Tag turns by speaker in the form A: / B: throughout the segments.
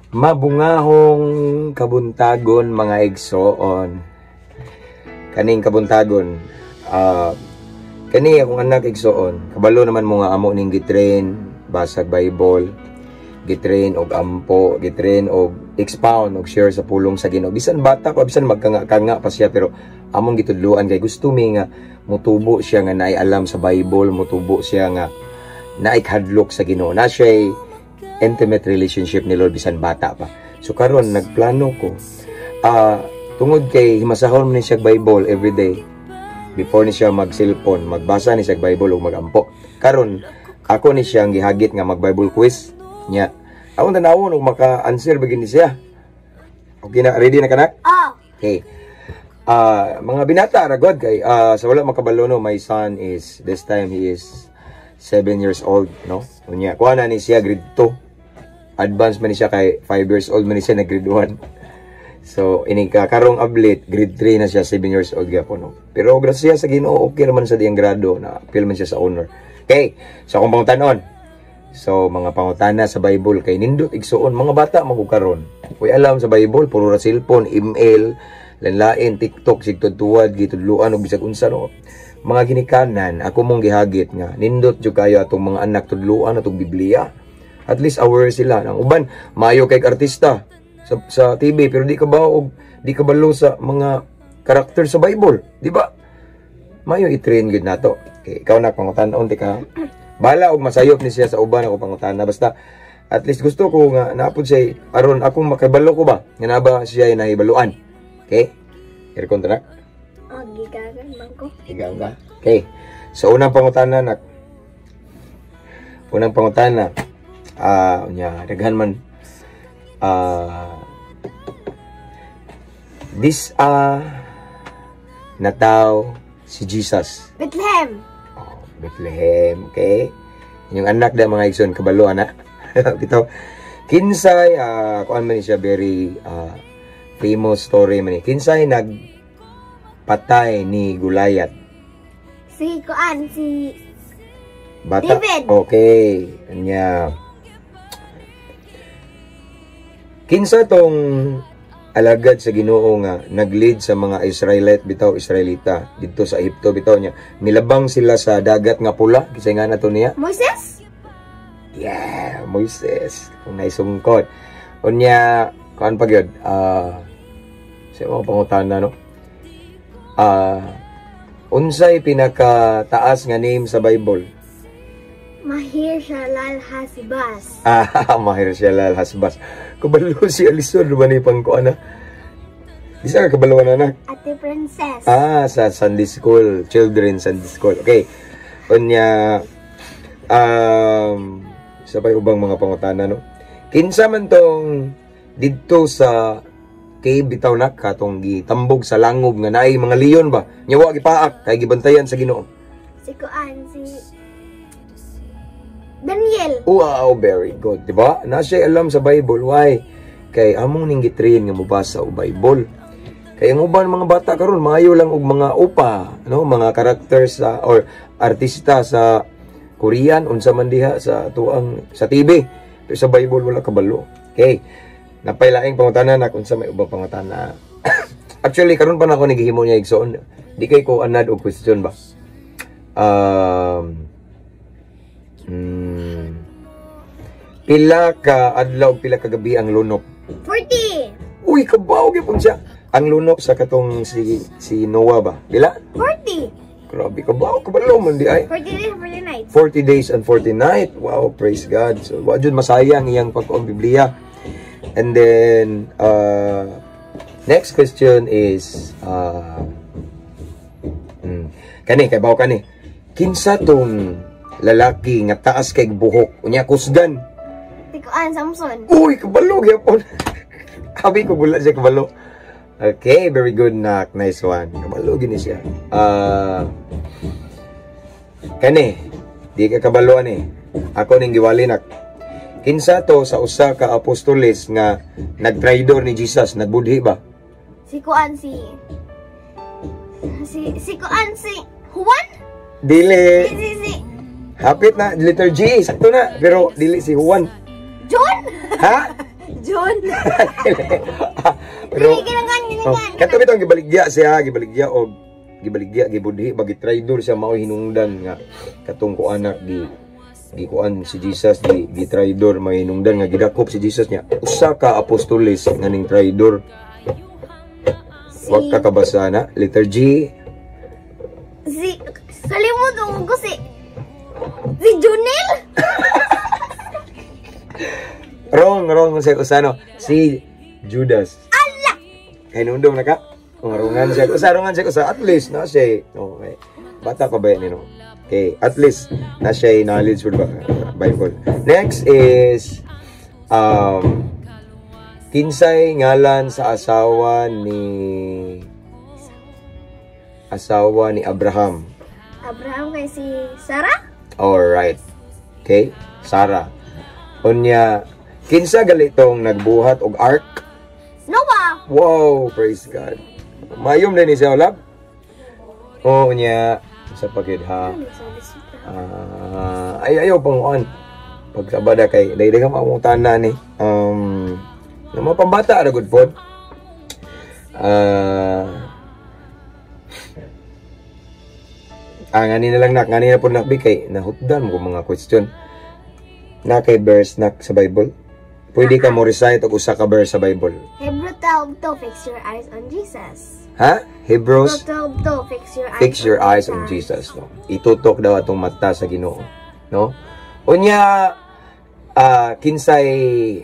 A: Mabungahong kabuntagon, mga igsoon. Kaning kabuntagon. Kani akong anak, igsoon. Kabalo naman mo nga amo ning gitrain basag Bible, gitrain og ampo, gitrain og expound og share sa pulong sa Ginoo. Bisan bata pa, bisan magkanga-kanga pa siya, pero among gitudloan kay gusto mi nga mutubo siya nga naay alam sa Bible, mutubo siya nga naay kahadlok sa Ginoo. Na siya intimate relationship ni Lord bisan bata pa. So karon nagplano ko tungod kay himasahon man ni siya Bible every day. Before ni siya mag-cellphone, magbasa ni siya Bible ug magampo. Karon ako ni siyang gihagit nga mag Bible quiz nya. Akong tanawon ug maka-answer ba ni siya. Okay na, ready na ka, nak?
B: Oh.
A: Okay. Mga binata ra god kay sa wala makabalo, no, my son is, this time he is 7 years old, no? Unya, kuha na ni siya grade 2. Advance man ni siya kay 5 years old man ni siya na grade 1. So, ini ka karong ablit, grade 3 na siya, 7 years old gyapon, no? Pero grasya sa Ginoo, okay naman sa diyang grado, na apil man siya sa honor. Okay, so akong pangutanon. So, mga pangutana sa Bible kay nindot, igsuon, mga bata magud karon. Uy, alam sa Bible, puro ra cellphone, email, lain-lain, TikTok, sigtud tuwad, gitudluan og bisag unsa, no. Mga ginikanan, ako mong gihagit nga nindot jud kayo atong mga anak tudluan atong Biblia. At least aware sila. Ang uban, maayo kay artista sa TV, pero di ka ba og di ka balo sa mga karakter sa Bible, di ba? Maayo i-train gud nato. Okay, ikaw na pangutan-on ti ka. Bala og masayop ni siya sa uban ako pangutana, basta at least gusto ko nga naapod siya aron akong makabalo ko ba nga na ba siya nahibaluan. Okay? Aircon ta na?
B: Oh, gigagan man ko.
A: Higang ka. Okay. So unang pangutana, nak. Unang pangutana. Unya daghan man this nataw si Jesus?
B: Bethlehem.
A: Oh, Bethlehem, okay? Yung anak da, mga igsoon, kabalo ana. Bitaw. Kinsay kuan man ni siya, very famous story man ni. Kinsay nagpatay ni Goliath?
B: Si kuan, si
A: Bata.
B: David.
A: Okay. Anya. Kinsa tong alagad sa Ginoo nga nag-lead sa mga Israelite bitaw, Israelita didto sa Ehipto bitaw niya? Milabang sila sa Dagat nga Pula. Kinsa nga na to niya?
B: Moises?
A: Yeah, Moises. Kung naisungkod. Unya, kuan pa gyud. Sa mga pangutana, no? Unsay pinakataas nga name sa Bible?
B: Mahir Shalal Hasbaz.
A: Ah, Mahir Shalal Hasbaz. Kabalo si Alison, ba ni pang kuan na? Di sa kabalo na, anak?
B: Ate Princess.
A: Ah, sa Sunday School, Children Sunday School. Okay. Unya, sa pa'y ubang mga pangutana, no? Kinsa man tong didto sa cave bitaw na katong gitambog sa langob nga naay mga leon ba? Nya wa gipaak kay gibantayan sa Ginoo.
B: Si kuan, si Daniel.
A: Wow, very good, di ba? Na siya alam sa Bible. Why? Kay among ning gitrain nga mobasa og Bible. Kay ang uban mga bata karon maayo lang og mga upa, no, mga characters sa or artista sa Korean, unsa man diha sa tuang sa TV. Pero sa Bible wala kabalo. Okay. Napay laing pangutana, na unsa may ubang pangutana? Actually, karon pa na ako naghihimo niya, igsoon. Di kay ko anad og question ba. Pila ka adlaw ug pila ka gabi ang lunop?
B: 40.
A: Uy, kabaw gyapon siya. Ang lunop sa katong si Noah ba? Pila?
B: 40.
A: Grabe, kabaw, kabalo man di ay.
B: 40 days, 40 nights.
A: 40 days and 40 night. Wow, praise God. So, wa jud masayang iyang pagkuang Biblia. And then, next question is, kani, kay baw kani. Kinsa tong lalaki nga taas kay buhok? Unya kusgan.
B: Si kuan, Samson.
A: Uy, kabalo gyapon. Abi ko gula siya kabalo. Okay, very good, nak. Nice one. Kabalo gini siya. Kani, di ka kabalo ani. Ako ning giwali, nak. Kinsa to sa usa ka apostoles nga nagtraidor ni Jesus, nagbudhi ba?
B: Si kuan, si kuan, si Juan?
A: Dili.
B: Si
A: Hapit na, letter G, sakto na. Pero dili si Juan.
B: John?
A: Ha?
B: John.
A: Pero
B: Dili, ginangan,
A: oh,
B: ginangan.
A: Kato bitong gibaligya siya, gibaligya og gibaligya, gibudhi, bagi traidor siya, maoy hinungdan nga katong ko anak gi gikuan si Jesus, di gi traidor, may hinungdan nga gidakop si Jesus niya. Usa ka apostoles nga ning traidor. Wa ka kabasa na letter G.
B: Si, kalimut ko si Junel?
A: Wrong, wrong sa usano. Si Judas.
B: Ala!
A: Kay nundong na ka. Kung rungan siya. Usa rungan siya usa at least na siya. Okay. Bata pa ba yan, no? Okay, at least na siya knowledge for Bible. Next is kinsay ngalan sa asawa ni Abraham?
B: Abraham kay si Sarah?
A: All right. Okay, Sarah. Unya, kinsa galitong nagbuhat og ark?
B: Noah!
A: Wow, praise God. Mayom din ni siya lab. Oh, unya sa pagid ha. Ah, ay ayaw pang on. Pagsabada kay dayday ka maamong tanan ni. Na mga pambata ra good pod. Ngani na lang nak, ngani na po nak kay nahutdan mo ko mga question. Na kay verse nak sa Bible. Pwede ka mo recite og usa ka verse sa Bible.
B: Hebrew 12:2, fix your eyes on Jesus.
A: Ha? Hebrews
B: Hebrew 12:2, fix your eyes
A: fix your eyes on Jesus, no. Itutok daw atong mata sa Ginoo, no? Unya, kinsay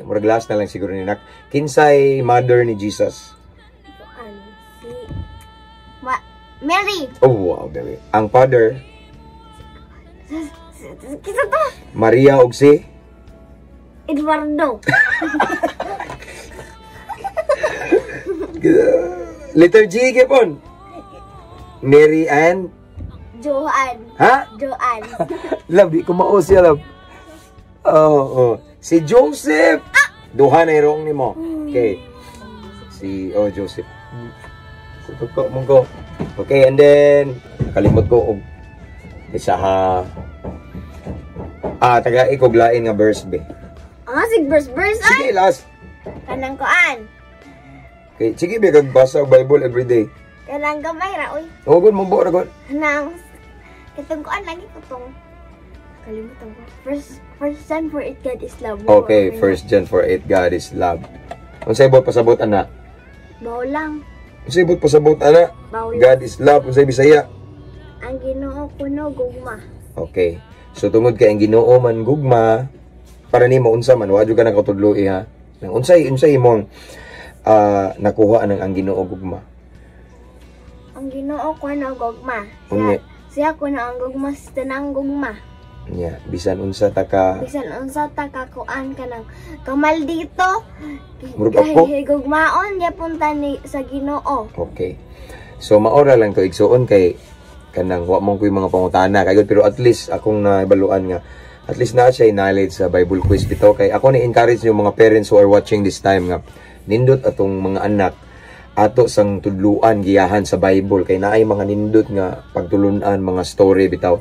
A: murag last na lang siguro ni nak. Kinsay mother ni Jesus?
B: Ano? Si Mary.
A: Oh, wow, Mary. Ang father,
B: Kinsa to?
A: Maria og si
B: Eduardo.
A: Letter G gyapon. Mary and
B: Joan.
A: Ha?
B: Joan.
A: Love, di ko mao siya, love. Oh, oh. Si Joseph. Duha na irong nimo. Okay. Si oh Joseph. Kutok mo ko. Okay, and then nakalimot ko og isa ha. Taga ikog lain nga verse be.
B: Ah, sig verse verse ay.
A: Sige, last.
B: Kanang kuan.
A: Okay, sige be kag basa og Bible every day.
B: Kanang gamay ra oy.
A: Oh, good mo ra god.
B: Kanang katong kuan lagi ko tong kalimutan ko. First John 4:8, God is love.
A: Okay, First John 4:8, God is love. Unsay buot pasabot ana?
B: Bawo lang.
A: Unsay buot pasabot ana?
B: Bawo lang.
A: God is love, unsay Bisaya?
B: Ang Ginoo kuno gugma.
A: Okay. So tungod kay ang Ginoo man gugma, para nimo unsa man wa jud ka nakatudlo ha. Nang unsay unsay imong nakuha nang ang Ginoo gugma?
B: Ang Ginoo kuno gugma.
A: Unya.
B: Siya kuno ang gugma sa tanang gugma.
A: Nya, bisan unsa ta ka
B: Bisan unsa ta ka kuan kanang kamaldito.
A: Murag ako.
B: Gugmaon gyapon ta ni sa Ginoo.
A: Okay. So maora lang to igsuon kay kanang wa man koy mga pangutana kay pero at least akong naibaluan nga at least naa siya knowledge sa Bible quiz bitaw kay ako ni encourage yung mga parents who are watching this time nga nindot atong mga anak ato sang tudluan giyahan sa Bible kay naay mga nindot nga pagtulunan mga story bitaw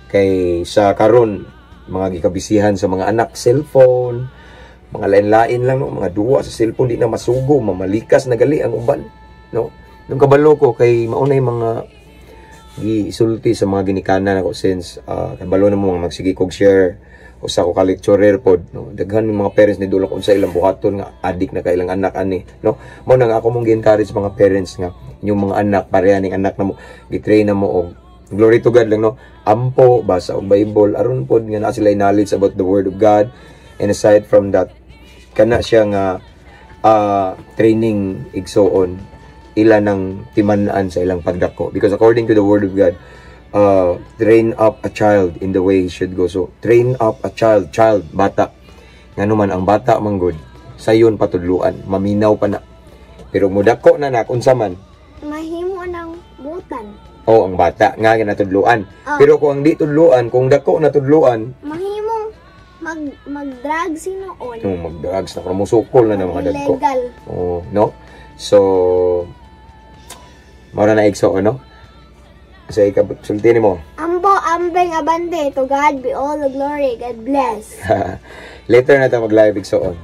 A: kay sa karon mga gikabisihan sa mga anak cellphone mga lain-lain lang no, mga duwa sa cellphone di na masugo, mamalikas na gali ang uban no. Nung kabalo ko kay maunay mga gisulti sa mga ginikanan ako since kabalo na mo mga magsige kog share usa ko ka lecturer pod no, daghan yung mga parents ni dulok unsa ilang buhaton nga adik na kay ilang anak ani no. Mo na nga ako mong gi-encourage mga parents nga inyong mga anak pareha ning anak na mo gi-train na mo og glory to God lang no, ampo basa og Bible aron pod nga naa sila knowledge about the word of God, and aside from that kana siya nga training igsoon ila ng timan-an sa ilang pagdako because according to the word of God, train up a child in the way he should go. So train up a child, child bata ngano man ang bata manggod sayon patudluan maminaw pa na pero mudako na nak unsa man
B: mahimo ng butan.
A: Oh, ang bata nga ginatudluan.
B: Oh.
A: Pero kung ang di tudluan, kung dako na tudluan,
B: mahimong mag-drug sinuon.
A: Yung mag-drugs na musukol na ng mga dagko.
B: Illegal.
A: Oh, no? So mora na igso, no? Sa ikasulti nimo.
B: Ambo, ambeng, abante. To God be all the glory. God bless.
A: Later na ta mag-live igsoon.